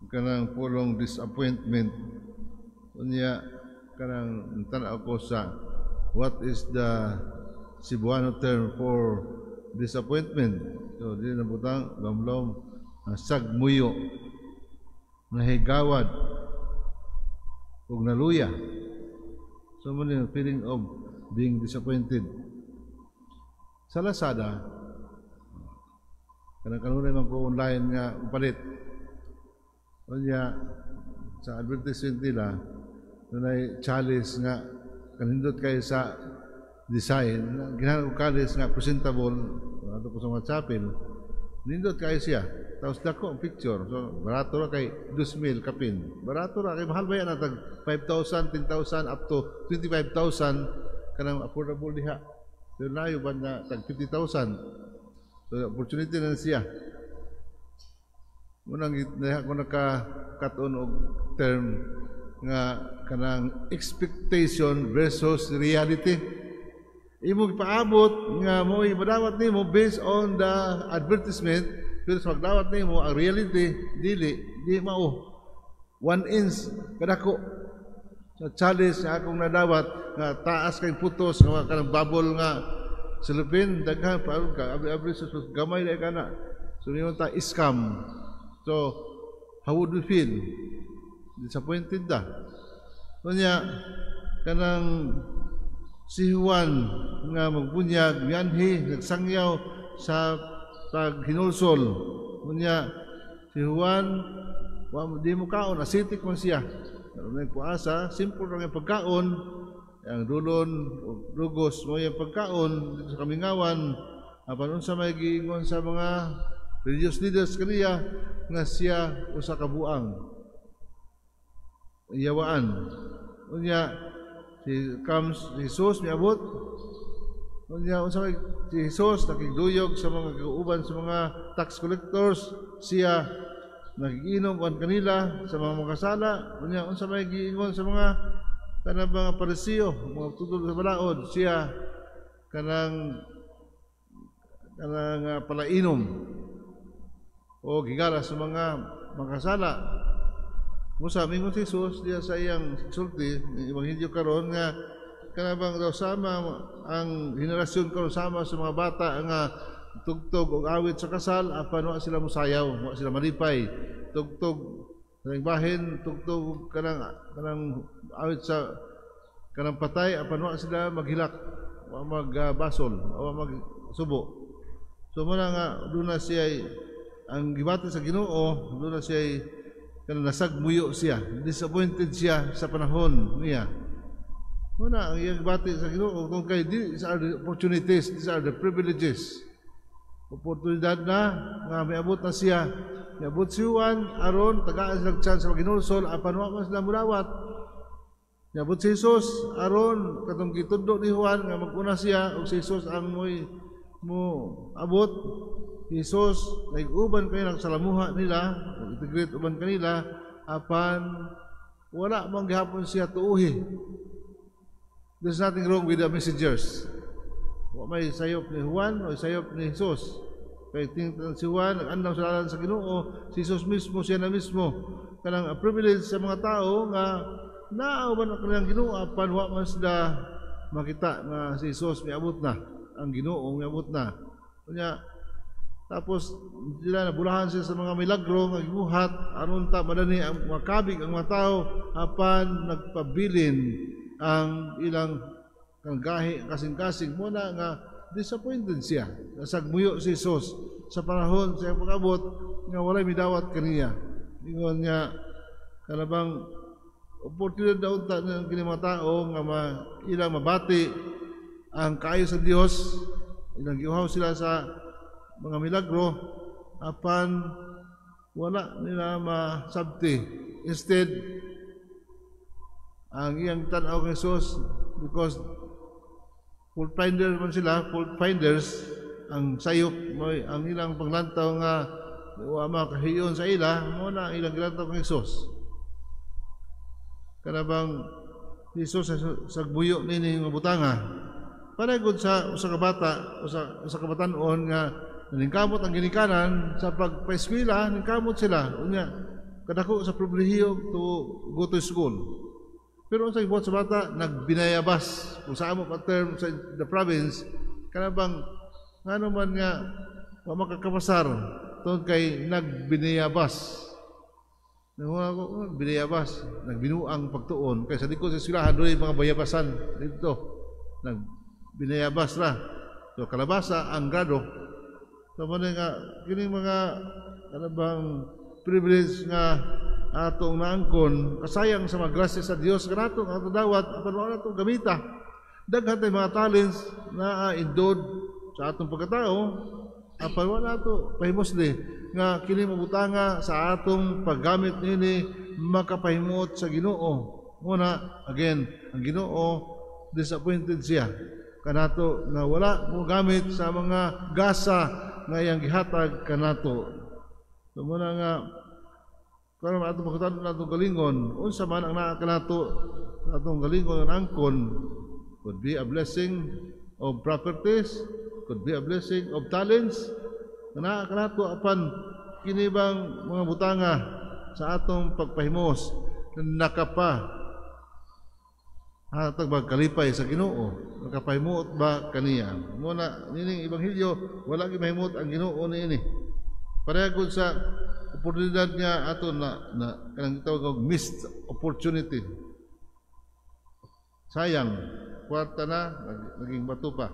Kanang pulong disappointment. Unya kanang tan-aw ko sa what is the Cebuano term for disappointment. So di na butang lamlom, sagmuyo, nahigawad ug naluya. So mao ni feeling of being disappointed. Sa Lazada, kanang kanunay man ko online nga palit. Unya sa advertisement nila, dunay chalice nga kanindot kay sa design. Kinahanglan ko chalice nga presentable ato ko sa mga chapel. Nindot kayo siya. Tapos dako ang picture. So barato ra kay 2,000 kapin. Barato ra kay mahal ba yan, tag 5,000, 10,000, up to 25,000 kanang affordable diha. Pero layo ba na tag 50,000. So opportunity na siya. Munang diha ko naka-kat-on og term nga kanang expectation versus reality. Imo gipaabot nga mo madawat nimo based on the advertisement, pero sa pagdawat nimo ang reality, dili di mao. 1 inch kadako sa chalice nga akong nadawat nga taas kay putos nga kanang bubble nga cellophane, daghan pa ka abri abri sa gamay dai kana. So ingon ta, scam. So how would we feel? Disappointed da. Unya kanang si Juan nga magbunyag, mianhi, nagsangyaw sa paghinulsol. Unya si Juan wa di mo kaon, ascetic man siya. Pero nagpuasa, simple lang ang pagkaon, ang dulon rugos mo yung pagkaon sa kamingawan. Apan unsa may giingon sa mga religious leaders kaniya? Nga siya usa ka buang, yawaan. Unya si comes Jesus, miabot. Unya unsa may si Jesus nakigduyog sa mga kauban sa mga tax collectors, siya nagiinom uban kanila sa mga makasala. Unya unsa may giingon sa mga kanang mga Pariseo, mga tutol sa balaod? Siya kanang palainom o gigala sa mga makasala. Musa mingon si Jesus diya sa iyang sulti ng ebanghelyo karon nga kanabang daw sama ang henerasyon karon, sama sa mga bata nga tugtog og awit sa kasal apan wa sila musayaw, wa sila malipay. Tugtog kanang bahin, tugtog kanang awit sa kanang patay apan wa sila maghilak, wa magbasol, wa magsubo. So mao na nga duna siya ang gibati sa Ginoo, duna siya kanang nasagmuyo siya, disappointed siya sa panahon niya. Mao na ang iyang gibati sa Ginoo kung kay these are the opportunities, these are the privileges. Oportunidad na nga miabot na siya. Miabot si Juan aron tagaan sila chance sa paghinulsol apan wa man sila mudawat. Miabot si Jesus aron katong gitudlo ni Juan nga maguna siya ug si Jesus ang mo'y mo abot. Jesus nag-uban kayo sa lamuha nila, integrate uban kanila, apan wala man gihapon siya tuuhi. There's nothing wrong with the messengers. Wa may sayop ni Juan o sayop ni Jesus. Kay tingnan si Juan, nag-andam sa dalan sa Ginoo, si Jesus mismo, siya na mismo. Kanang a privilege sa mga tao nga nauban ang kanilang Ginoo apan wa man sila makita nga si Jesus miabot na, ang Ginoo miabot na. Unya tapos sila nabulahan sila sa mga milagro nga gibuhat aron ta madani ang makabig ang mga tao, apan nagpabilin ang ilang kang gahi kasing-kasing. Mao na nga disappointed siya. Nasagmuyo si Jesus sa panahon sa iyang pag-abot nga walay midawat kaniya. Ingon niya kanabang oportunidad daw unta ng kini mga tao nga ilang mabati ang kaayo sa Dios, ilang giuhaw sila sa mga milagro apan wala nila masabti. Instead, ang iyang tan-aw kay Jesus, because fault finder man sila, fault finders, ang sayop mo ang ilang panglantaw nga wa makahiyon sa ila, mao na ang ilang gilantaw kay Jesus. Kanabang Jesus sagbuyo nini nga butanga. Pareho gud sa usa ka bata, usa ka batan-on nga naningkamot ang ginikanan sa pagpaeskwela, ningkamot sila. Unya, Kadako sa pribilehiyo to go to school. Pero unsa gibuhat sa bata, nagbinayabas. Kung sa amo pa term sa the province, kana bang ngano man nga wa makakapasar tungod kay nagbinayabas. Nanguna ko, oh, binayabas, nagbinuang pagtuon. Kay sa likod sa eskwelahan, doon mga bayabasan dito. Nagbinayabas ra. So kalabasa ang grado. So mo nga kining mga kana bang privilege nga atong naangkon, kasayang sa mga grasya sa Dios kanato nga ato dawat apan wala nato gamita. Daghan tay mga talents na endowed sa atong pagkatao apan wala nato pahimusli nga kini mabutanga sa atong paggamit nini makapahimuot sa Ginoo. Muna again, ang Ginoo, disappointed siya kanato nga wala mo gamit sa mga gasa nga iyang gihatag kanato. So muna nga karon ato pagkatano na atong galingon, unsa man ang naa kanato sa atong galingon nga angkon, could be a blessing of properties, could be a blessing of talents nga naa kanato, apan kini bang mga butanga sa atong pagpahimos nakapa hatag ba kalipay sa Ginoo? Nakapahimuot ba kaniya? Muna nining ebanghelyo, wala gyud mahimuot ang Ginoo niini. Pareha gud sa oportunidad nga ato na kanang gitawag og missed opportunity. Sayang, kwarta na, naging bato pa.